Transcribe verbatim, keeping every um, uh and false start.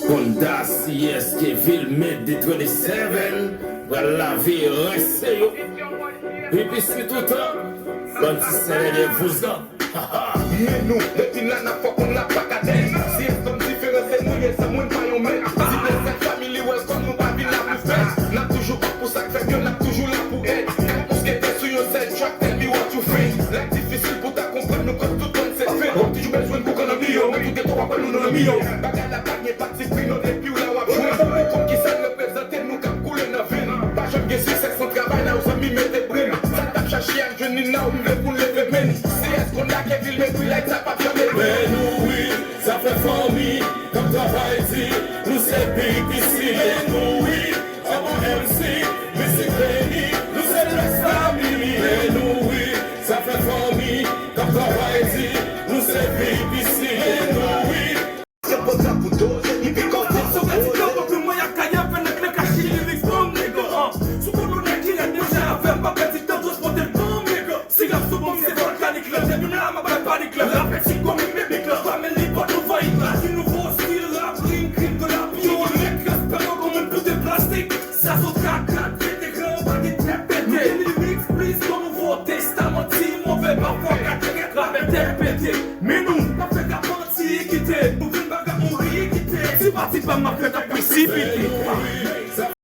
Konn Dasi, S K Vilmé, D twenty-seven, pral lave rès yo. Pipi si toutan, bann ti sèlè de vouzan. Men nou, depi n la n ap fò konn la pa ka dèy. Si èskòm diferan se nou ye, san mwen pa yon mèt. Si blèz ak family welcome, nou pa vin la pou fèt. N ap toujou bat pou sa k fè mye, n ap toujou la pou èd. Kat mousketè sou yon sèl track, tell me what you think. Lè difisil pou ta konprann nou kòz tout kòn se fake. W ap toujou bezwen n pou kannan miyo, men tout geto w ap wè nou nan miyo. Bagay la pa gen pati pri non, depi w la w ap jwenn. Ou konn kisa n reprezante, nou k ap koule nan venn. Pa janm gen siksè san travay, la ou zanmi mete brenn. Sa n t ap chache a n jwenn li, now m vle pou n leve men n. Si èskòm lage vil, men wi, like sa p ap janm ede. Men nou wi, sa fè fanmi k ap travay di, nou se B P C, men nou wi, sa bon M C, misye Benny, nou se blèz family, men nou wi, sa fè fanmi k ap travay di, nou se B P C, men nou wi. Se pòt la pou doze, li pi kòte sou poze. Anpil mwen y ap kaye avè nèg la kache lyrics bon nèg, ah. Sou kolonèl ki rèd menm jan avè m, pa pèdi tan, transpòte l bon nèg. Si rap sou bon, se vòlkanik la. Depi m la, m ap bay panik la. Rapè ti komi mimik la. Family pa nouvo hit la. Ki nouvo stil rap, rim, krim de la piyon. Mèt respè yo kon moun pou de plastik. Sa sou kakat, veteran, pa gen tèt pete. Nou gen lyrics plis kon Nouvo Testaman. Ti move, pa fò ka tèt rapè tèt pete. Men nou, pa fè ka manti, kite. Nou vin bagay mouri, kite. Ti pa ti pa, m ap fè k ap presipite.